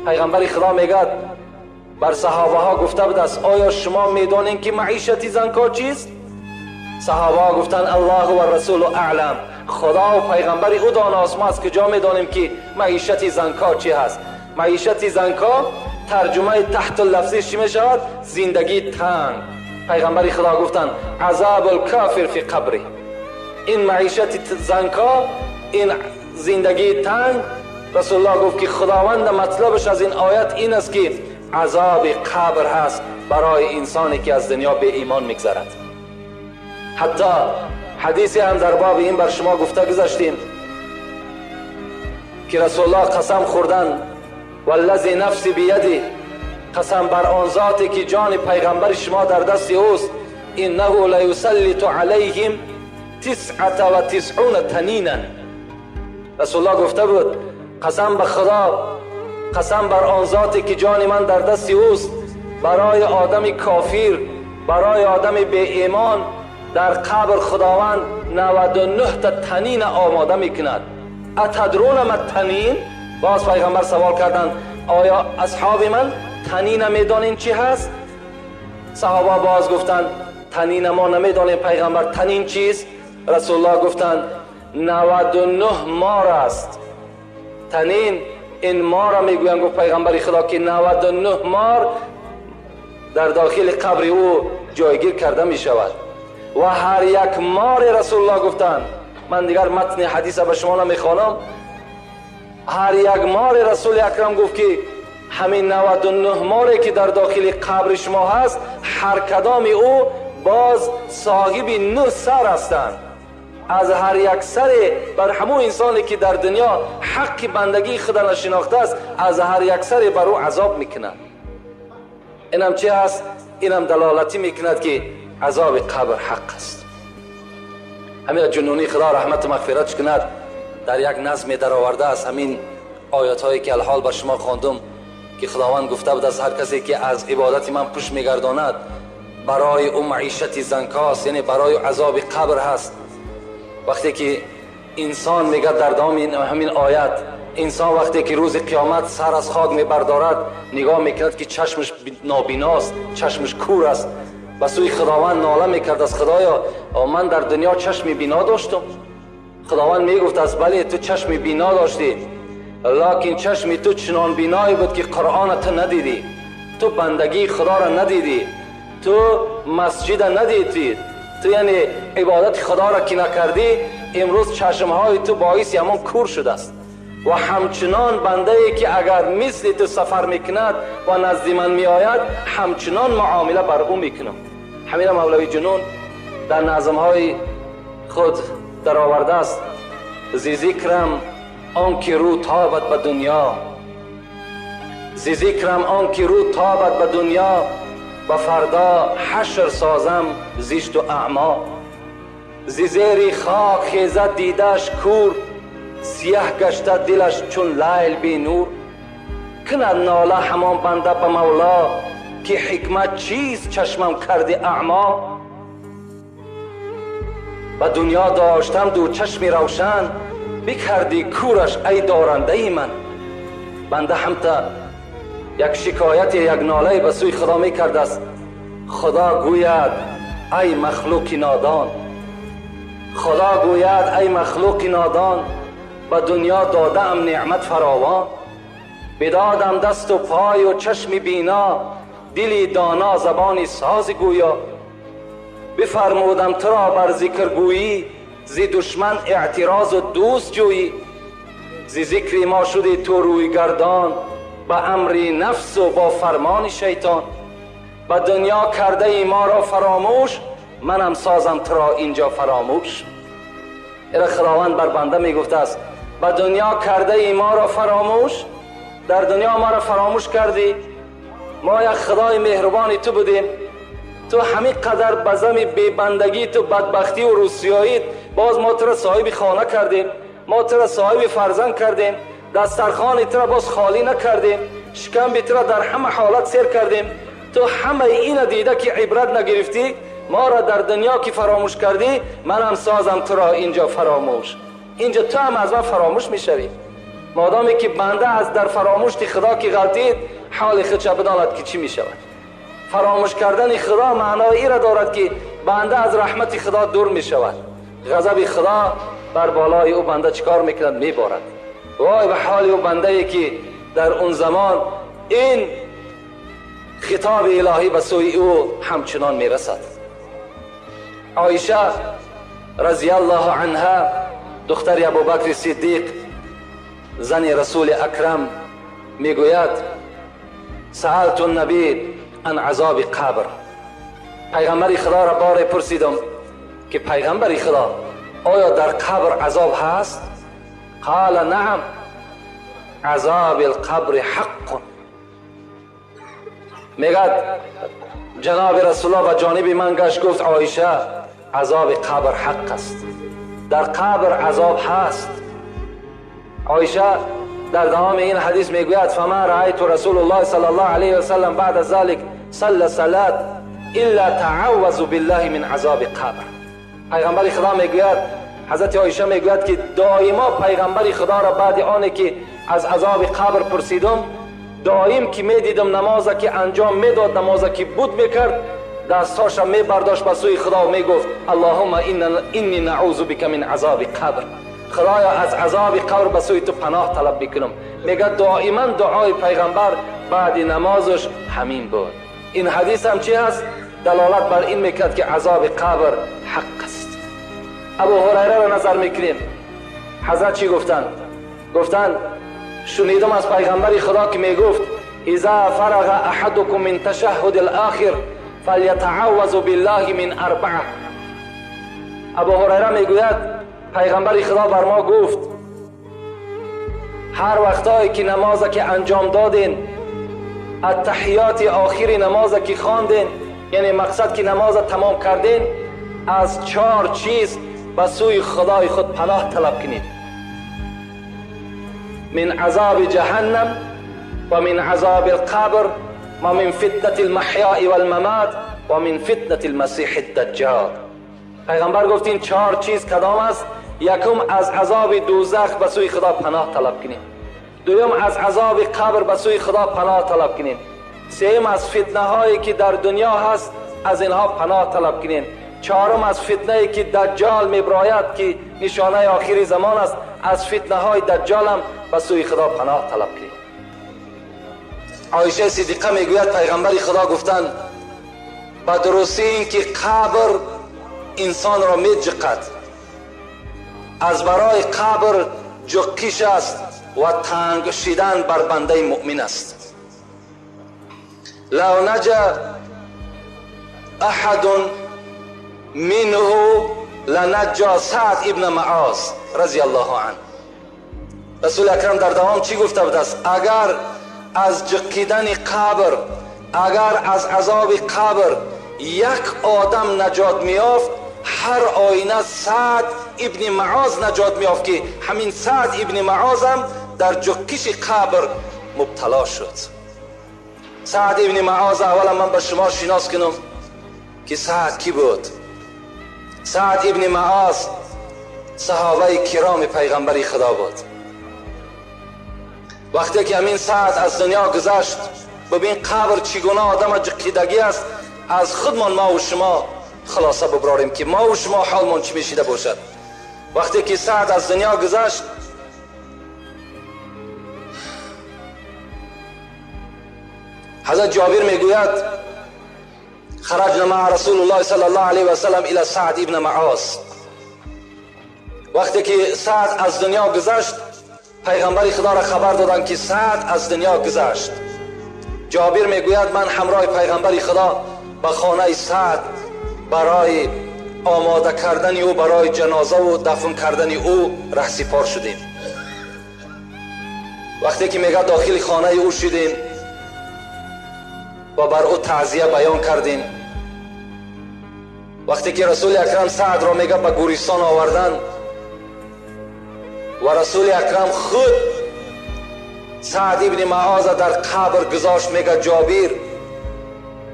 پیغمبر خدا میگه بر صحابه ها گفته بود است آیا شما میدانین که معیشت زنکا چیست؟ صحابه ها گفتند الله و رسول اعلم، خدا و پیغمبر او داناست، ما از کجا میدانیم که معیشت زنکا چی هست؟ معیشت زنکا ترجمه تحت اللفظی چی میشود؟ زندگی تنگ. پیغمبر خدا گفتند عذاب الکافر فی قبره. این معیشت زنکا، این زندگی تنگ، رسول الله گفت که خداوند مطلبش از این آیت این است که عذاب قبر هست برای انسانی که از دنیا به ایمان میگذرد. حتی حدیثی هم در باب این بر شما گفته گذشتیم که رسول الله قسم خوردن والذی نفسی بیدی، قسم بر آن ذاتی که جان پیغمبر شما در دست اوست، انه لیسلط علیهم 99 تنینا. رسول الله گفته بود قسم به خدا، قسم بر آن ذاتی که جان من در دست اوست، برای آدم کافر، برای آدم بی ایمان در قبر خداوند 99 تا تنین آماده میکند. اتدرون ما تنین؟ باز پیغمبر سوال کردند آیا اصحاب من تنین میدانین چی هست؟ صحابه باز گفتند تنین ما نمیدانیم پیغمبر، تنین چیست؟ رسول الله گفتند 99 مار است. تنین این مار را میگویند، گفت پیغمبر خدا که 99 مار در داخل قبر او جایگیر کرده می شود و هر یک مار، رسول الله گفتند، من دیگر متن حدیث به شما نمیخوانم، هر یک مار رسول اکرم گفت که همین 99 ماری که در داخل قبر شما هست، هر کدام او باز صاحب 9 سر هستند. از هر یک سر بر همون انسانی که در دنیا حق بندگی خود را نشناخته است، از هر یک سر بر او عذاب میکند. اینم چه هست؟ اینم دلالتی میکند که عذاب قبر حق است. همین جنونی خدا رحمت و مغفرت کند در یک نظم درآورده است همین آیات هایی که الحال بر شما خواندم که خداوند گفته بود از هر کسی که از عبادت من پشت میگرداند برای او معیشت زنکاست، یعنی برای عذاب قبر هست. وقتی که انسان میگه در دوام همین آیت، انسان وقتی که روز قیامت سر از خاک میبردارد نگاه میکند که چشمش نابیناست، چشمش کور است، به سوی خداوند ناله میکرد از خدایا من در دنیا چشم بینا داشتم. خداوند میگفت از بله تو چشم بینا داشتی، لکن چشم تو چنان بینایی بود که قرآن تو ندیدی، تو بندگی خدا را ندیدی، تو مسجد ندیدی، تو یعنی عبادت خدا را که نکردی، امروز چشمهای تو باعث همان کور شده است. و همچنان بنده ای که اگر مثل تو سفر میکند و نزد من میآید همچنان معامله بر او میکنم. همین مولوی جنون در نظمهای خود در آورده است: زی ذکرم آن که رو تابد به دنیا، زی ذکرم آن که رو تابد به دنیا، به فردا حشر سازم زشت و اعما. زی زیر خاک خیزد دیدش کور، سیه گشته دلش چون لیل بی نور. کند ناله همان بنده به مولا، که حکمت چیست چشمم کردی اعما. به دنیا داشتم دو چشمی روشن، بکردی کورش ای دارنده ای من. بنده هم تا یک شکایت یک ناله به سوی خدا میکرد است. خدا گوید ای مخلوق نادان، خدا گوید ای مخلوق نادان، به دنیا دادم نعمت فراوان. بدادم دست و پای و چشم بینا، دلی دانا زبانی ساز گویا. بفرمودم تو را بر ذکر گویی، زی دشمن اعتراض و دوست جویی. زی ذکر ما شدی تو روی گردان، به امر نفس و با فرمان شیطان. به دنیا کرده ای ما را فراموش، منم سازم تو را اینجا فراموش. ایره خداوند بر بنده می گفته است به دنیا کرده ای ما را فراموش، در دنیا ما را فراموش کردی، ما یک خدای مهربانی تو بودیم، تو همین قدر بزم بیبندگی تو بدبختی و روسیایی باز ما تو را صاحب خانه کردیم، ما تو را صاحب فرزند کردیم، دسترخوان تو را باز خالی نکردیم، شکم تو را در همه حالت سیر کردیم، تو همه این دیده که عبرت نگرفتی، ما را در دنیا که فراموش کردی، منم سازم تو را اینجا فراموش. اینجا تو هم از من فراموش میشوی. مادامی که بنده از در فراموشی خدا که غلطید، حال خودش بداند که چی می شود. فراموش کردن خدا معنای را دارد که بنده از رحمت خدا دور می شود. غضب خدا بر بالای او بنده چیکار میکند؟ میبارد. وای به حال او بنده ای که در اون زمان این خطاب الهی به سوی او همچنان میرسد. عایشه رضی الله عنها، دختر ابوبکر صدیق، زن رسول اکرم، میگوید سألت النبی عن عذاب قبر. پیغمبر خدا را بار پرسیدم که پیغمبر خدا آیا در قبر عذاب هست؟ قال نعم، عذاب القبر حق. میگد جناب رسول الله و جانب من گشت گفت عایشه عذاب قبر حق است، در قبر عذاب هست. عایشه در دوام این حدیث میگوید فما رأیت رسول الله صلی الله علیه و سلم بعد ذلك صلى صلاة الا تعوذ بالله من عذاب قبر. پیغمبر خدا میگوید، حضرت عایشه میگوید که دائما پیغمبر خدا را بعد آنی که از عذاب قبر پرسیدم، دائم که میدیدم نماز که انجام میداد، نماز که بود میکرد، دستاش میبرداشت به سوی خدا و میگفت اللهم انی نعوذ بک من عذاب قبر. خدایا از عذاب قبر به سوی تو پناه طلب میکنم. میگه دائما دعای پیغمبر بعد نمازش همین بود. این حدیث هم چی هست؟ دلالت بر این میکرد که عذاب قبر حق است. ابو هریره را نظر میکنیم، حضرت چی گفتند؟ گفتند شنیدم از پیغمبر خدا که میگفت اذا فرغ احدکم من تشهد الاخر فلیتعوذ بالله من اربعه. ابو هریره میگوید پیغمبر خدا بر ما گفت هر وقتایی که نماز که انجام دادین، التحیات آخری نماز که خواندین، یعنی مقصد که نماز تمام کردین، از 4 چیز به سوی خدای خود پناه طلب کنید: من عذاب جهنم و من عذاب القبر و من فتنة المحیاء والممات و من فتنة المسیح الدجال. پیغمبر گفت این 4 چیز کدام است؟ یکم از عذاب دوزخ به سوی خدا پناه طلب کنید، دوم از عذاب قبر به سوی خدا پناه طلب کنید، سوم از فتنه هایی که در دنیا هست از اینها پناه طلب کنید، چهارم از فتنه ای که دجال میبراید که نشانه آخری زمان است، از فتنه های دجال هم به سوی خدا پناه طلب کنید. عایشه صدیقه میگوید پیغمبر خدا گفتند به درستی این که قبر انسان را میجقد، از برای قبر جقیش است و تنگ شدن بر بنده مؤمن است. لو نجا احد منه لنجا سعد ابن معاذ رضی الله عنه. رسول اکرم در دوام چی گفته بود است؟ اگر از جقیدن قبر، اگر از عذاب قبر یک آدم نجات میافت، هر آینه سعد ابن معاذ نجات میافت که همین سعد ابن معاذ هم در جقیش قبر مبتلا شد. سعد ابن معاذ اولا من به شما شناس کنم که سعد کی بود. سعد ابن معاذ صحابه کرام پیغمبر خدا بود. وقتی که همین سعد از دنیا گذشت، ببین قبر چگونه آدم جقیدگی است، از خودمان ما و شما خلاصه ببراریم که ما و شما حالمان چی میشیده باشد. وقتی که سعد از دنیا گذشت، حضرت جابر میگوید خرجنا مع رسول الله صلی الله علیه و سلم الى سعد ابن معاذ. وقتی که سعد از دنیا گذشت، پیغمبر خدا را خبر دادند که سعد از دنیا گذشت. جابر میگوید من همراه پیغمبر خدا به خانه سعد برای آماده کردن او برای جنازه و دفن کردن او رهسپار شدیم. وقتی که میگه داخل خانه او شدیم و بر او تعزیه بیان کردیم، وقتی که رسول اکرم سعد را میگه به گورستان آوردن و رسول اکرم خود سعد ابن معاذ در قبر گذاشت، میگه جابر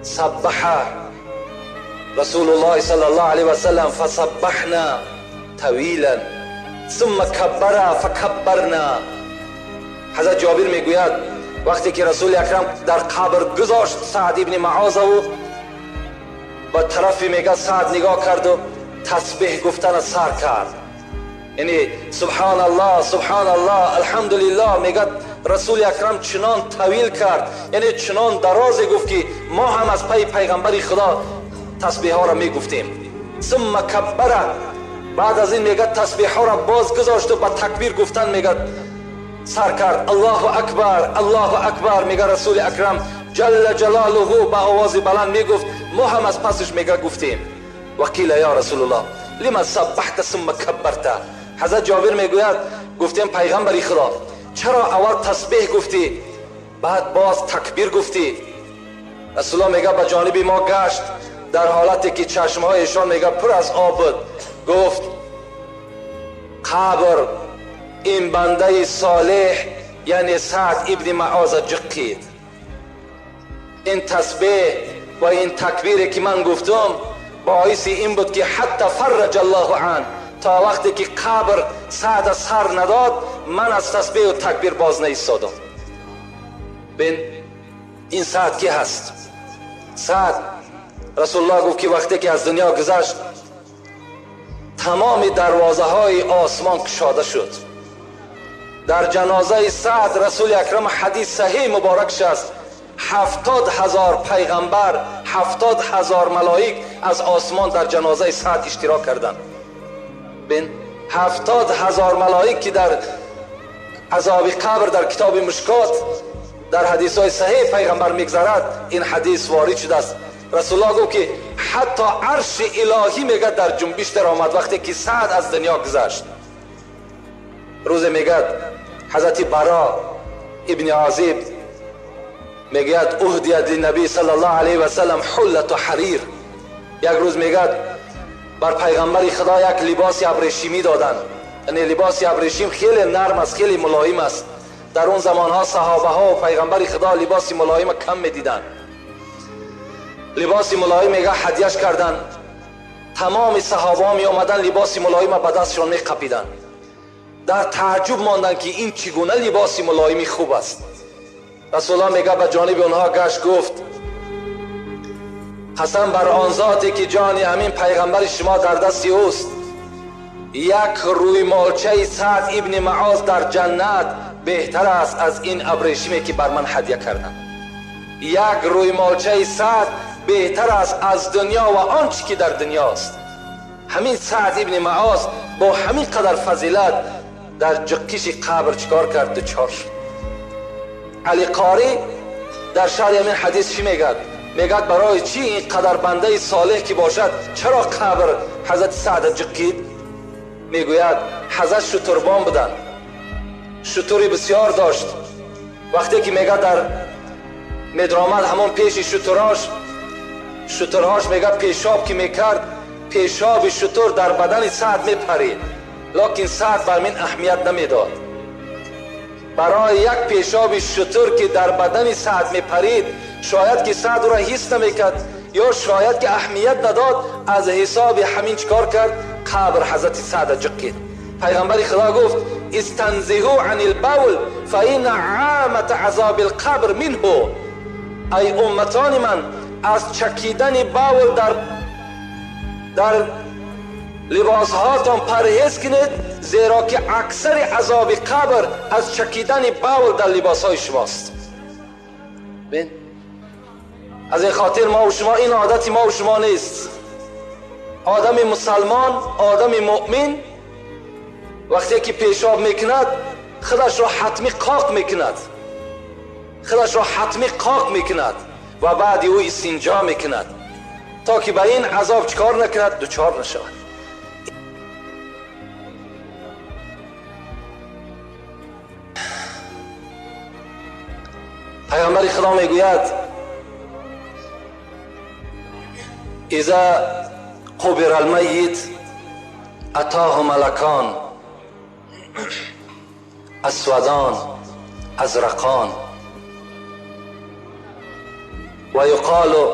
سبح رسول الله صلی الله علیه و سلم فسبحنا طویلا ثم کبر فکبرنا. Ҳазрат Ҷобир мегӯяд вақте ки Расули Акрам дар қабр гузошт Саъд ибни Муозро, ба тарафи мега Саъд нигоҳ карду тасбеҳ гуфтана сар кард. Яъне субҳаналлоҳ, субҳаналлоҳ, алҳамдулиллоҳ. Мегӯяд Расули Акрам чунон тавил кард, яъне чунон дарозе гуфт ки мо ҳам аз пайи пайғамбари Худо тасбеҳҳоро мегуфтем. Сумма каббара, баъд аз ин мегӯяд тасбеҳҳоро боз гузошту ба такбир гуфтан мегӯяд сар кард. Аллоҳу акбар, Аллоҳу акбар. Мегӯяд Расули Акрам ҷалла ҷалолуҳу ба овози баланд мегуфт, мо ҳам аз пасаш мега гуфтем. Ва қила ё Расулуллоҳ лима саббаҳта сумма каббарта. Ҳазрат Ҷобир мегӯяд гуфтем пайғамбари Худо чаро аввал тасбеҳ гуфтӣ баъд боз такбир гуфтӣ? Расулуллоҳ мега ба ҷониби мо гашт дар ҳолате ки чашмҳояшон мега пур аз об буд. Гуфт қабр ин бандаи солеҳ яъне Саъд ибни Муоза ҷиққид. Ин тасбеҳ ва ин такбире ки ман гуфтам боиси ин буд ки ҳатта фарраҷа Аллоҳу ан, то вақте ки қабр Саъда сар надод ман аз тасбеҳу такбир боз наистодам. Бин ин Саъд ки ҳаст? Саъд Расулуллоҳ гуфт ки вақте ки аз дунё гузашт тамоми дарвозаҳои осмон кушода шуд. Дар ҷанозаи Саъд Расули Акрам ҳадис саҳеҳ муборакш аст, 70,000 пайғамбар, 70,000 малоик аз осмон дар ҷанозаи Саъд иштирок карданд. Бин 70,000 малоик ки дар азоби қабр дар китоби Мушкот дар ҳадисҳои саҳеҳ пайғамбар мегзарад, ин ҳадис ворид шудааст. Расулуллоҳ гуфт ки ҳатто арши илоҳӣ мегӯяд дар ҷунбиш даромад вақте ки Саъд аз дунё гузашт. Рӯзе мегӯяд ҳазрати Баро ибни Озиб мегӯяд уҳдият линнабӣ саллаллоҳу алайҳи васаллам ҳуллату ҳарир. Як рӯз мегӯяд бар пайғамбари Худо як либоси абрешимӣ доданд. Яъне либоси абрешим хеле нарм аст, хеле мулоим аст. Дар он замонҳо саҳобаҳо ва пайғамбари Худо либоси мулоима кам медиданд. Либоси мулоим мега ҳадияш карданд. Тамоми саҳобаҳо меомаданд либоси мулоима ба дастшон меқапиданд. Дар тааҷҷуб монданд ки ин чӣ гуна либоси мулоими хуб аст. Расулуллоҳ мега ба ҷониби онҳо гашт, гуфт қасам бар он зоте ки ҷони ҳамин пайғамбари шумо дар дасти ӯст, як рӯймолчаи Саъд ибни Муоз дар ҷаннат беҳтар аст аз ин абрешиме ки бар ман ҳадя карданд. Як рӯймолчаи Саъд беҳтар аст аз дунё ва он чӣ ки дар дунёст. Ҳамин Саъд ибни Муоз бо ҳамин қадар фазилат дар ҷиққиши қабр чикор кард? Дучор шуд. Али Қорӣ дар шарҳи ҳамин ҳадис чӣ мегӯяд? Мегӯяд барои чӣ ин қадар бандаи солеҳ ки бошад чаро қабр ҳазрати Саъда ҷиққид? Мегӯяд ҳазрат шутурбон буданд, шутури бисёр дошт. Вақте ки мегӯяд дар медромад ҳамон пеши шутураш, шутурҳош мегӯяд пешоб ки мекард, пешоби шутур дар бадани Саъд мепарид, локин Саъд бар мин аҳамият намедод. Барои як пешоби шутур ки дар бадани Саъд мепарид, шояд ки Саъд ӯро ҳис намекард ё шояд ки аҳамият надод, аз ҳисоби ҳамин чикор кард? Қабр ҳазрати Саъда ҷиққид. Пайғамбари Худо гуфт истанзиҳу ан лбавл фаина амата азоби лқабр минҳу. Ай умматони ман, аз чакидани бавл дар либосҳоятон парҳез кунед, зеро ки аксари азоби қабр аз чакидани бавл дар либосҳои шумост. Бин аз ин хотир мо шумо ин одати мо шумо нест. Одами мусалмон, одами муъмин вақте ки пешоб мекунад худашро ҳатмӣ қоқ мекунад, худашро ҳатмӣ қоқ мекунад ва баъди ӯ истинҷо мекунад то ки ба ин азоб чикор накунад? Дучор нашавад. Пайғамбари Худо мегӯяд иза қубира алмайит атоҳу малакон асвадон азрақон ва юқолу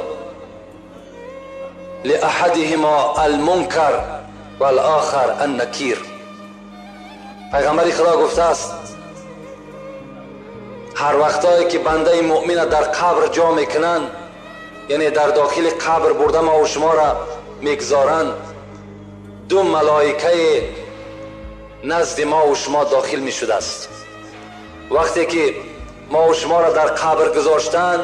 лиаҳадиҳимо алмункар валохар аннакир. Пайғамбари Худо гуфтааст Ҳар вақтое ки бандаи муъмина дар қабр ҷо мекунанд, яъне дар дохили қабр бурда мо шуморо мегузоранд, ду малоикаи назди мо ва шумо дохил мешудааст. Вақте ки мо ва шуморо дар қабр гузоштанд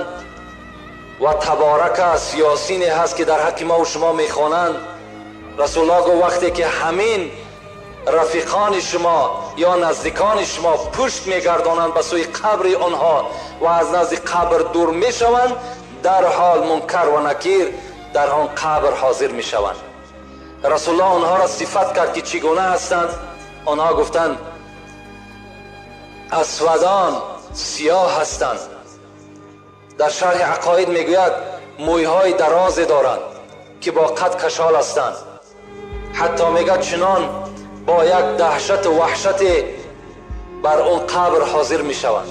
ва табарак аст, ёсине ҳаст ки дар ҳаққи мо ва шумо мехонанд, Расулуллоҳ гуфт вақте ки ҳамин рафиқони шумо ё наздикони шумо пушт мегардонанд ба сӯи қабри онҳо ва аз назди қабр дур мешаванд, дарҳол мункар ва накир дар он қабр ҳозир мешаванд. Расулуллоҳ онҳоро сифат кард ки чӣ гуна ҳастанд. Онҳо гуфтанд асвадон сиёҳ ҳастанд. Дар шарҳи ақоид мегӯяд мӯйҳои дарозе доранд ки бо қад кашол ҳастанд. Ҳатто мегӯяд чунон бо як даҳшату ваҳшате бар он қабр ҳозир мешаванд,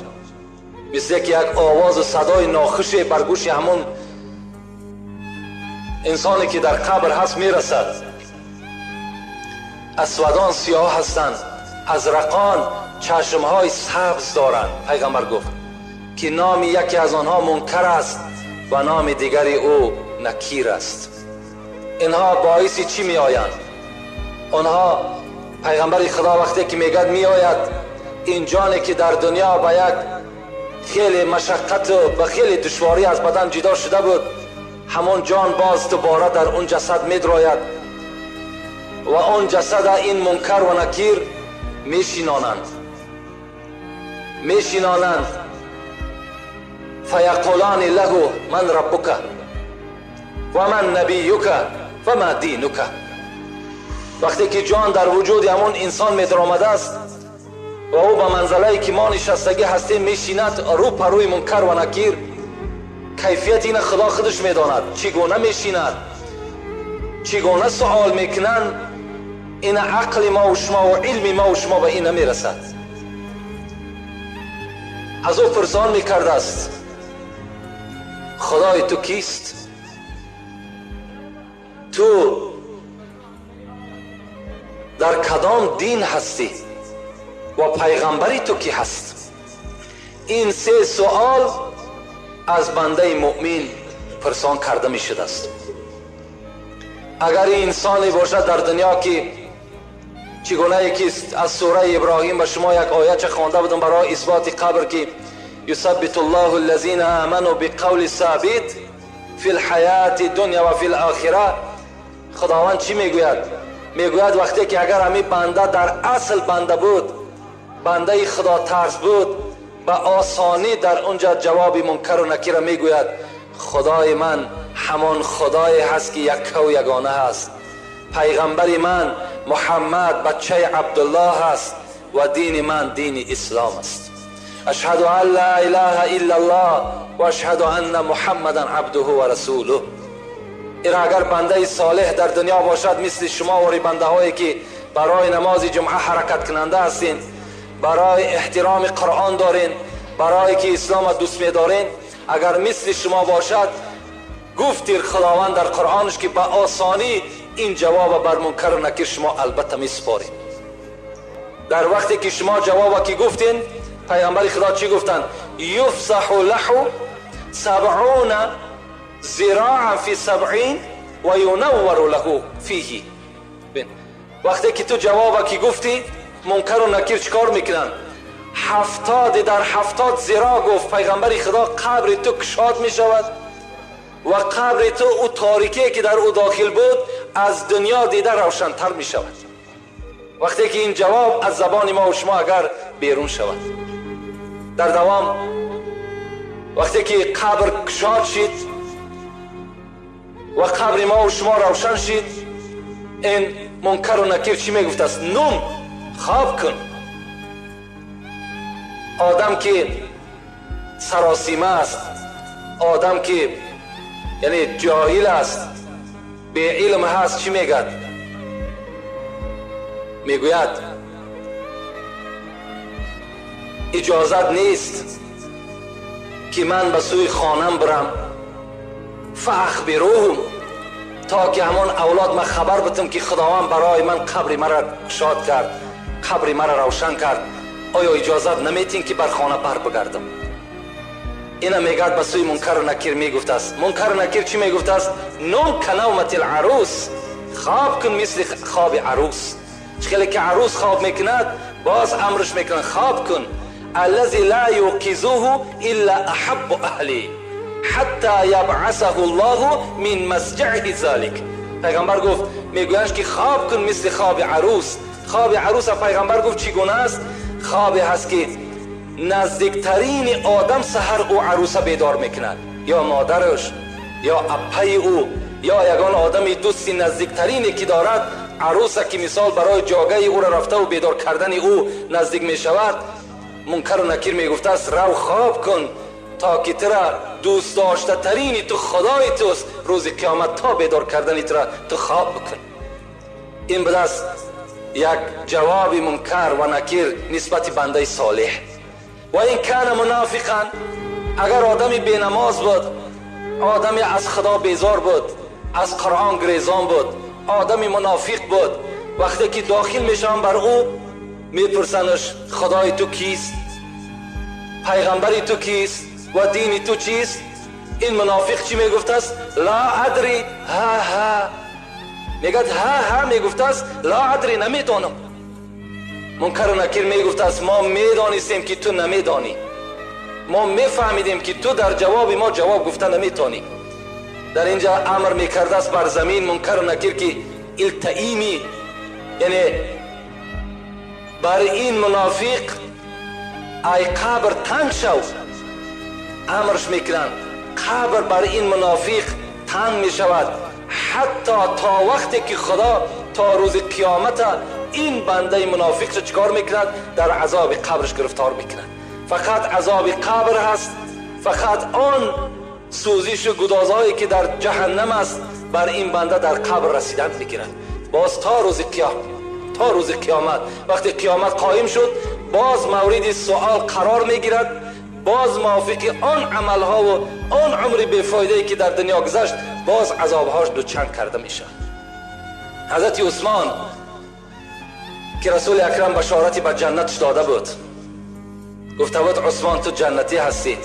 мисле ки як овозу садои нохуше бар гӯши ҳамон инсоне ки дар қабр ҳаст мерасад. Асвадон сиёҳ ҳастанд, азрақон чашмҳои сабз доранд. Пайғамбар гуфт ки номи яке аз онҳо мункар аст ва номи дигари ӯ накир аст. Инҳо боиси чӣ меоянд? Онҳо пайғамбари Худо вақте ки мегӯяд меояд, ин ҷоне ки дар дунё ба як хеле машаққату ба хеле душворӣ аз бадан ҷудо шуда буд, ҳамон ҷон боз дубора дар он ҷасад медрояд ва он ҷасада ин мункар ва накир мешинонанд, мешинонанд. Фаяқулани лаҳу ман раббука ва ман набиюка ва ма динука. Вақте ки ҷон дар вуҷуди ҳамон инсон медаромадааст ва ӯ ба манзалае ки мо нишастагӣ ҳастем мешинад, рӯ па рӯи мункар ва накир, кайфияти ина Худо худаш медонад, чӣ гуна мешинад, чӣ гуна суол мекунанд, ина ақли мо ва шумо ва илми мо ва шумо ба ин намерасад. Аз ӯ пурсон мекардааст Худои ту кист? Ту дар кадом дин ҳастӣ ва пайғамбари ту кӣ ҳаст? Ин се суол аз бандаи муъмин пурсон карда мешудааст. Агар инсоне бошад дар дунё ки чӣ гунае ки аз сураи Иброҳим ба шумо як оятча хонда будам барои исботи қабр ки юсаббиту ллоҳу аллазина аману биқавли собит фи лҳаяти дуня ва фи лохира. Худованд чӣ мегӯяд? Мегӯяд вақте ки агар ҳамин банда дар асл банда буд, бандаи худотарс буд, ба осонӣ дар онҷа ҷавоби мункару накира мегӯяд Худои ман ҳамон Худое ҳаст ки яккаву ягона ҳаст, пайғамбари ман Муҳаммад бачаи Абдуллоҳ аст ва дини ман дини ислом аст. Ашҳаду ан ла илаҳа иллаллоҳ ва ашҳаду анна муҳаммадан абдуҳу ва расулуҳ. Ира агар бандаи солеҳ дар дунё бошад, мисли шумо вори бандаҳое ки барои намози ҷумъа ҳаракаткунанда ҳастин, барои эҳтироми Қуръон дорен, барое ки исломро дӯст медорен, агар мисли шумо бошад, гуфтир Худованд дар Қуръонаш ки ба осонӣ ин ҷавоба бар мункару накир шумо албатта месупоред. Дар вақте ки шумо ҷавоба ки гуфтен, пайғамбари Худо чӣ гуфтанд? Юфсаҳу лаҳу сабъуна зироан фи сабъин ва юнаввару лаҳу фиҳи. Вақте ки ту ҷавоба ки гуфтӣ, мункару накир чӣ кор мекунанд? 70 дар 70 зиро гуфт пайғамбари Худо қабри ту кушод мешавад ва қабри ту ӯ торикие ки дар ӯ дохил буд аз дунё дида равшантар мешавад. Вақте ки ин ҷавоб аз забони мо ва шумо агар берун шавад. Дар давом вақте ки қабр кушод шид ва қабри мо ва шумо равшан шид, ин мункару накир чӣ мегуфтааст? Нум, хоб кун. Одам ки саросима аст, одам ки яъне ҷоҳил аст, беилм ҳаст, чӣ мегӯяд? Мегӯяд иҷозат нест ки ман ба сӯи хонам бирам, фаахбируҳум, то ки ҳамон авлод ман хабар битам ки Худованд барои ман қабри маро кушод кард, қабри маро равшан кард. Оё иҷозат наметин ки бар хона бар бигардам? Ина мегӯяд ба сӯи Мункару Накир мегуфтааст. Мункару Накир чӣ мегуфтааст? Нум канавмати ларус, хоб кун мисли хоби арӯс. Чӣ хеле ки арӯс хоб мекунад, боз амрш мекунад: хоб кун. Аллази ла юқизуҳу илла аҳаббу аҳли ҳатта ябъасаҳу Аллоҳу мин масҷаъиҳи залик. Пайғамбар гуфт, мегӯянд ки хоб кун мисли хоби арӯс. Хоби арӯса пайғамбар гуфт чӣ гуна аст? Хобе ҳаст ки наздиктарини одам саҳар ӯ арӯса бедор мекунад, ё модараш, ё аппаи ӯ, ё ягон одами дӯсти наздиктарине ки дорад. Арӯса ки мисол барои ҷогаи ӯро рафтаву бедор кардани ӯ наздик мешавад, Мункару Накир мегуфтааст: рав хоб кун, то ки тура дӯст доштатарини ту худои туст, рӯзи қиёмат то бедор кардани тура ту хоб бикун. Ин будааст як ҷавоби Мункар ва Накир нисбати бандаи солеҳ. Ва ин кана мунофиқан, агар одами бенамоз буд, одами аз худо безор буд, аз Қуръон гирезон буд, одами мунофиқ буд, вақте ки дохил мешаванд бар ӯ, мепурсандаш: худои ту кист, пайғамбари ту кист ва дини ту чист? Ин мунофиқ чӣ мегуфтааст? Ла адри, ҳа ҳа мегӯяд, ҳа ҳа мегуфтааст, ла адри, намедонам. Мункару Накир мегуфтааст: мо медонистем ки ту намедонӣ, мо мефаҳмидем ки ту дар ҷавоби мо ҷавоб гуфта наметонӣ. Дар инҷа амр мекардааст бар замин Мункару Накир ки илтаими, яъне бар ин мунофиқ ай қабр танг шав. Амрш мекунанд, қабр бар ин мунофиқ танг мешавад, ҳатто то вақте ки худо то рӯзи қиёмата ин бандаи мунофиқро чӣ кор мекунад? Дар азоби қабрш гирифтор мекунад. Фақат азоби қабр ҳаст, фақат он сӯзишу гудозҳое ки дар ҷаҳаннам аст, бар ин банда дар қабр расидан мегирад. Боз то рӯзи қиёмат, то рӯзи қиёмат, вақте қиёмат қоим шуд, боз мавриди суол қарор мегирад, боз мувофиқи он амалҳову он умри бефоидае ки дар дунё гузашт, боз азобҳош дучанд карда мешавад. Ҳазрати Усмон ки Расули Акрам башорати ба ҷаннатш дода буд, гуфта буд: Усмон, ту ҷаннатӣ ҳастӣ.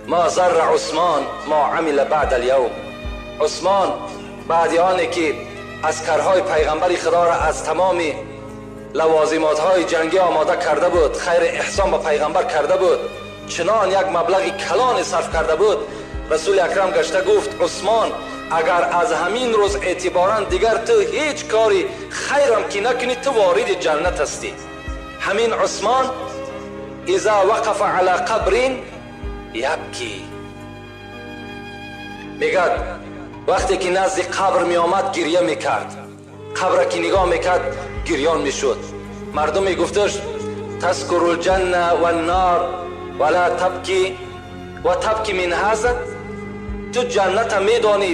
Ма зарра Усмон ма амила баъда аlyавм. Усмон баъди оне ки аскарҳои пайғамбари худоро аз тамоми лавозимотҳои ҷангӣ омода карда буд, хайри эҳсон ба пайғамбар карда буд, чунон як маблағи калоне сарф карда буд, Расули Акрам гашта гуфт: Усмон, агар аз ҳамин рӯз эътиборан дигар ту ҳеҷ кори хайрам ки накунӣ, ту вориди ҷаннат ҳастӣ. Ҳамин Усмон иза вақафа ала қабрин ябки, мегӯяд, вақте ки назди қабр меомад, гирья мекард. Қабра ки нигоҳ мекард, гирён мешуд. Мардум мегуфташ: таскуру лҷанна ваннор вала табки ва табки мин ҳаза. Ту ҷанната медонӣ,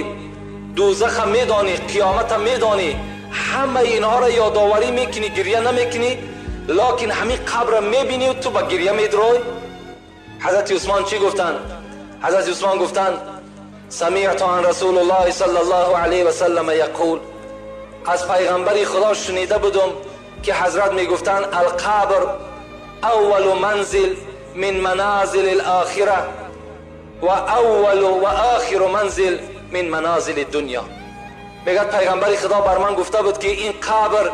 дӯзаха медонӣ, қиёмата медонӣ, ҳамаи инҳоро ёдоварӣ мекунӣ, гирья намекунӣ, локин ҳамин қабра мебинӣ, ту ба гирья медрой. Ҳазрати Усмон чӣ гуфтанд? Ҳазрати Усмон гуфтанд: самиъту ан расулуллоҳи саллаллоҳу алайҳи васаллама яқул, аз пайғамбари худо шунида будум ки ҳазрат мегуфтанд: алқабр аввалу манзил мин маназили алохира ва аввалу ва охиру манзил мин маназили дунё. Мегӯяд, пайғамбари худо бар ман гуфта буд ки ин қабр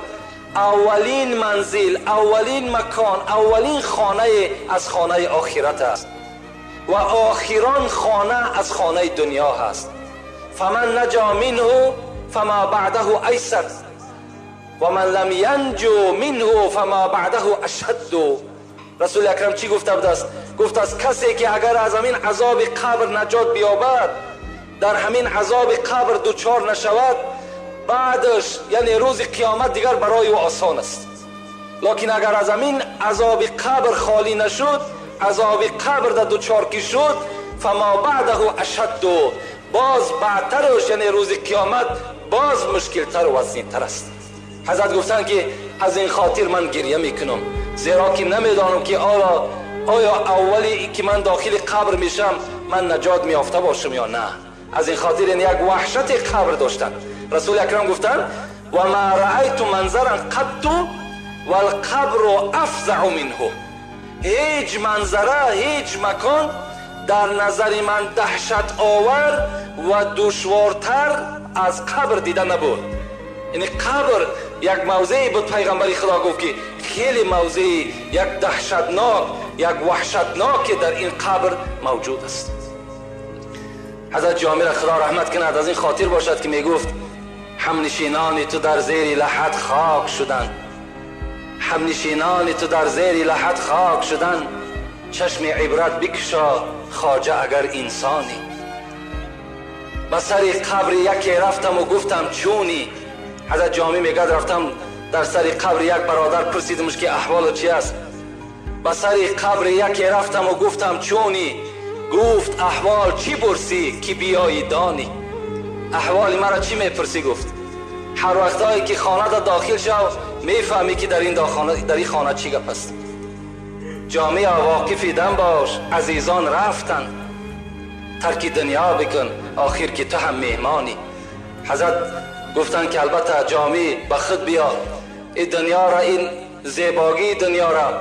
аввалин манзил, аввалин макон, аввалин хонае аз хонаи охират аст ва охирон хона аз хонаи дунё ҳаст. Фаман наҷа минҳу фама баъдаҳу айсар ва ман лам янҷу минҳу фама баъдаҳу ашадду. Расули Акрам чӣ гуфта будааст? Гуфтааст, касе ки агар аз ҳамин азоби қабр наҷот биёбад, дар ҳамин азоби қабр дучор нашавад, баъдаш, яъне рӯзи қиёмат, дигар барои ӯ осон аст. Локин агар аз ҳамин азоби қабр холӣ нашуд, азоби қабр да дучор ки шуд, фама баъдаҳу ашадду, боз баъдтараш, яъне рӯзи қиёмат, боз мушкилтару вазнинтар аст. Ҳазрат гуфтанд ки аз ин хотир ман гирья мекунам, зеро ки намедонам ки оё аввали ки ман дохили қабр мешам, ман наҷот меёфта бошам ё на. Аз ин хотир як ваҳшати қабр доштанд. Расули Акрам гуфтанд: ва ма раайту манзаран қатту валқабру афзау минҳу. Ҳеҷ манзара, ҳеҷ макон در نظر من دهشت آور و دشوارتر از قبر دیده نبود. یعنی قبر یک موضعی بود، پیغمبر خدا گفت که خیلی موضعی یک دهشتناک، یک وحشتناک در این قبر موجود است. حضرت جامی را خدا رحمت کند، از این خاطر باشد که میگفت همنشینان تو در زیر لحد خاک شدند، همنشینان تو در زیر لحد خاک شدند، چشم عبرت بکشا خواجه اگر انسانی. به سر قبر یکی رفتم و گفتم چونی. حضرت جامی میگه رفتم در سر قبر یک برادر پرسیدمش که احوال چی است. به سر قبر یکی رفتم و گفتم چونی، گفت احوال چی پرسی که بیایی دانی. احوال مرا چی میپرسی؟ گفت هر وقتایی که خانه در داخل شو میفهمی که در این خانه چی گپ است. جامعه واقف دم باش، عزیزان رفتن، ترک دنیا بکن آخر که تو هم مهمانی. حضرت گفتن که البته جامعه به خود بیا، این دنیا را، این زیباگی دنیا را،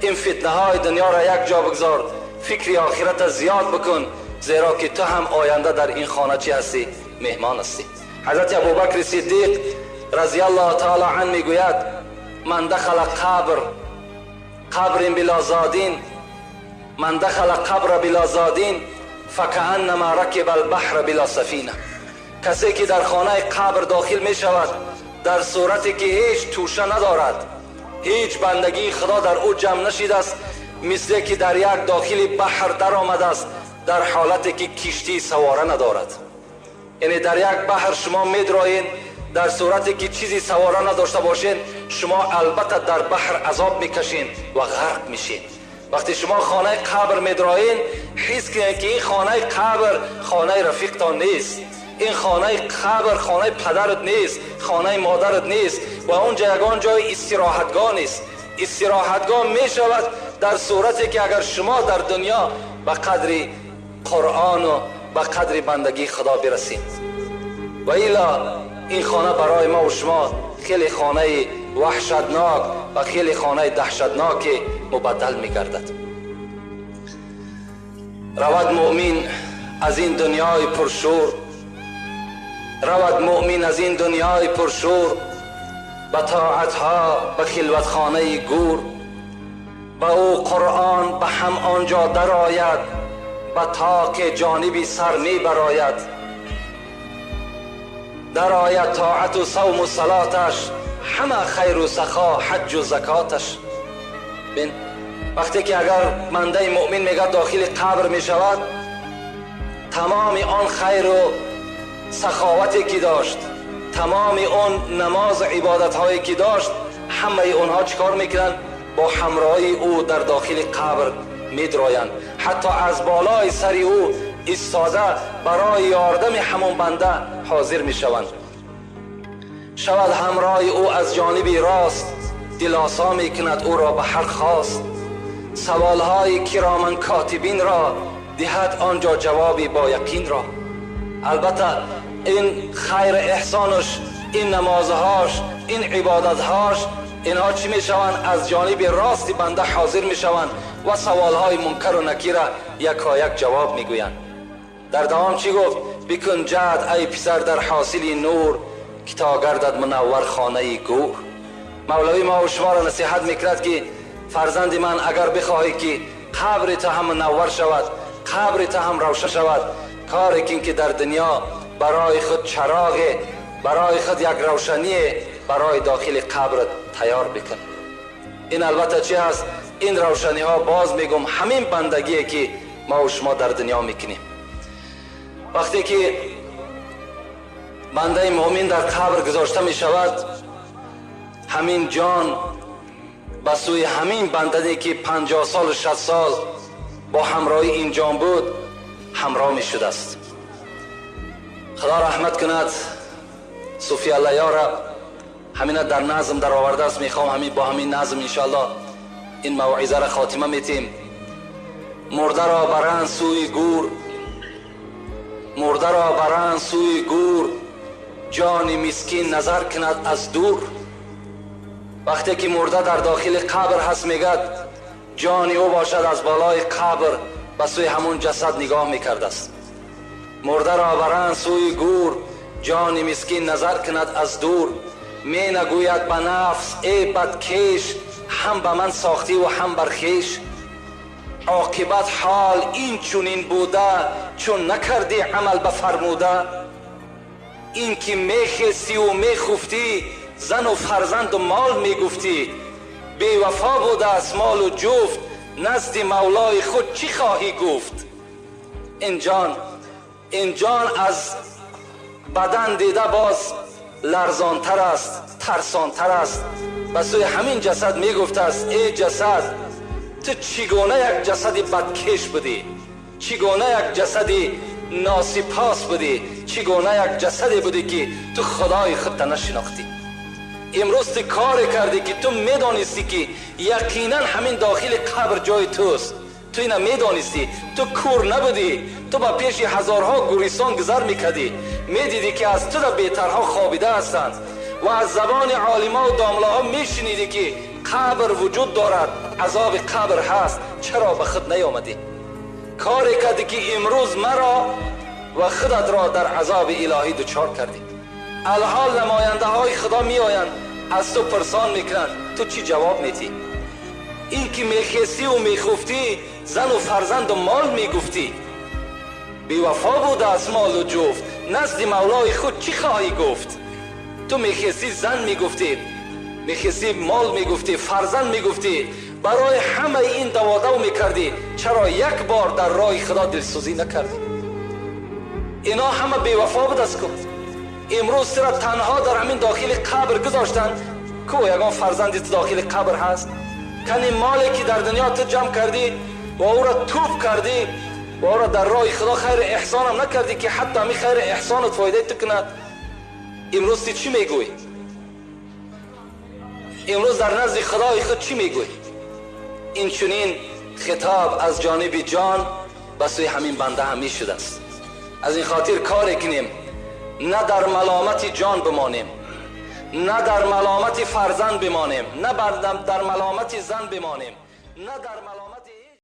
این فتنه های دنیا را یک جا بگذار، فکر آخرت زیاد بکن، زیرا که تو هم آینده در این خانه چی هستی؟ مهمان هستی. حضرت ابوبکر صدیق رضی الله تعالی عنه میگوید من دخل قبر بلا زادین، من دخل قبر بلا زادین فکأنما رکب البحر بلا سفینه. کسی که در خانه قبر داخل می شود در صورتی که هیچ توشه ندارد، هیچ بندگی خدا در او جمع نشیده است، مثل که در یک داخل بحر در آمده است در حالتی که کشتی سواره ندارد. یعنی در یک بحر شما میدرایین، در صورتی که چیزی سواره نداشته باشین شما البته در بحر عذاب میکشین و غرق میشین. وقتی شما خانه قبر میدرایین حس کنید که این خانه قبر خانه رفیقتان نیست، این خانه قبر خانه پدرت نیست، خانه مادرت نیست و اونجا یگان جای استراحتگاه نیست. استراحتگاه میشود در صورتی که اگر شما در دنیا به قدر قرآن و به قدر بندگی خدا برسید. و الا این خانه برای ما و شما خیلی خانه وحشتناک و خیلی خانه دهشتناک مبدل میگردد. رود مؤمن از این دنیای پرشور، رود مؤمن از این دنیای پرشور، به طاعتها به خلوتخانه گور، به او قرآن به هم آنجا درآید، به تاک جانبی سر می براید. درآید طاعت و صوم و صلاتش، همه خیر و سخا حج و زکاتش. بین وقتی که اگر بنده مؤمن میگه داخل قبر می شود، تمام آن خیر و سخاوتی که داشت، تمام آن نماز و عبادت هایی که داشت، همه اونها چیکار میکنن؟ با همراهی او در داخل قبر میدرایند. حتی از بالای سر او ایستاده برای یاردم همون بنده حاضر میشوند. شود همراه او از جانب راست، دلاسا میکند او را به هر خواست. سوالهای کرامن کاتبین را دهد آنجا جوابی با یقین را. البته این خیر احسانش، این نمازهاش، این عبادتهاش، اینها چی میشوند؟ از جانب راست بنده حاضر میشوند و سوالهای منکر و نکیر را یکایک جواب میگویند. در دوام چی گفت؟ بکن جهد ای پسر در حاصل نور، که تا گردد منور خانه گور. مولوی ما و شما را نصیحت میکرد که فرزند من اگر بخواهی که قبر تو هم منور شود، قبر تو هم روشن شود، کاری کن که در دنیا برای خود چراغ، برای خود یک روشنی برای داخل قبر تیار بکن. این البته چی هست؟ این روشنی ها باز میگم همین بندگیه که ما و شما در دنیا میکنیم. وقتی که بنده مؤمن در قبر گذاشته میشود، همین جان به سوی همین بنده که 50 سال 60 سال با همراهی این جان بود همراه می شده است. خدا رحمت کند صوفی الله یارا همین در نظم در آورده است. میخوام همین با همین نظم انشاءالله این موعظه را خاتمه میتیم. مرده را برند سوی گور، مرده را برند سوی گور، جان مسکین نظر کند از دور. وقتی که مرده در داخل قبر هست میگد جان او باشد از بالای قبر به سوی همون جسد نگاه میکرده است. مرده را برند سوی گور، جان مسکین نظر کند از دور. می نگوید به نفس ای بدکیش، هم به من ساختی و هم بر خویش. عاقبت حال این چنین بوده، چون نکردی عمل به فرموده. این که میخستی و میخفتی، زن و فرزند و مال میگفتی. بی وفا بوده است مال و جفت، نزد مولای خود چی خواهی گفت؟ این جان از بدن دیده باز لرزانتر است، ترسانتر است. به سوی همین جسد میگفت است ای جسد، تو چگونه یک جسد بدکش بودی، چگونه یک جسد ناسپاس بودی، چگونه یک جسدی بودی که تو خدای خود نشناختی. امروز تو کار کردی که تو میدانستی که یقینا همین داخل قبر جای توست. تو اینا میدانستی، تو کور نبودی، تو با پیش هزارها گوریسان گذر میکردی، میدیدی که از تو در بهترها خوابیده هستند و از زبان عالما و داملاها میشنیدی که قبر وجود دارد، عذاب قبر هست، چرا به خود نیامدی؟ کاری کردی که امروز مرا و خودت را در عذاب الهی دچار کردی. الحال نماینده های خدا می آیند، از تو پرسان میکنند، تو چی جواب میتی؟ این که میخستی و میخفتی، زن و فرزند و مال میگفتی. بی وفا بوده از مال و جفت، نزد مولای خود چی خواهی گفت؟ تو میخستی زن میگفتی، میخستی مال میگفتی، فرزند میگفتی، برای همه این دوادو میکردی، چرا یک بار در راه خدا دلسوزی نکردی؟ اینا همه بی وفا بود از کو. امروز ترا تنها در همین داخل قبر گذاشتند. کو یگان فرزندی تو داخل قبر هست؟ کنی مالی که در دنیا تو جمع کردی و او را توپ کردی و او را در راه خدا خیر احسان هم نکردی که حتی همی خیر احسانت فایده تو کند. امروز تی چی میگوی؟ امروز در نزد خدای خود چی میگوی؟ این چنین خطاب از جانب جان به سوی همین بنده هم شده است. از این خاطر کار کنیم نه در ملامت جان بمانیم، نه در ملامت فرزند بمانیم، نه در ملامت زن بمانیم، نه در ملامت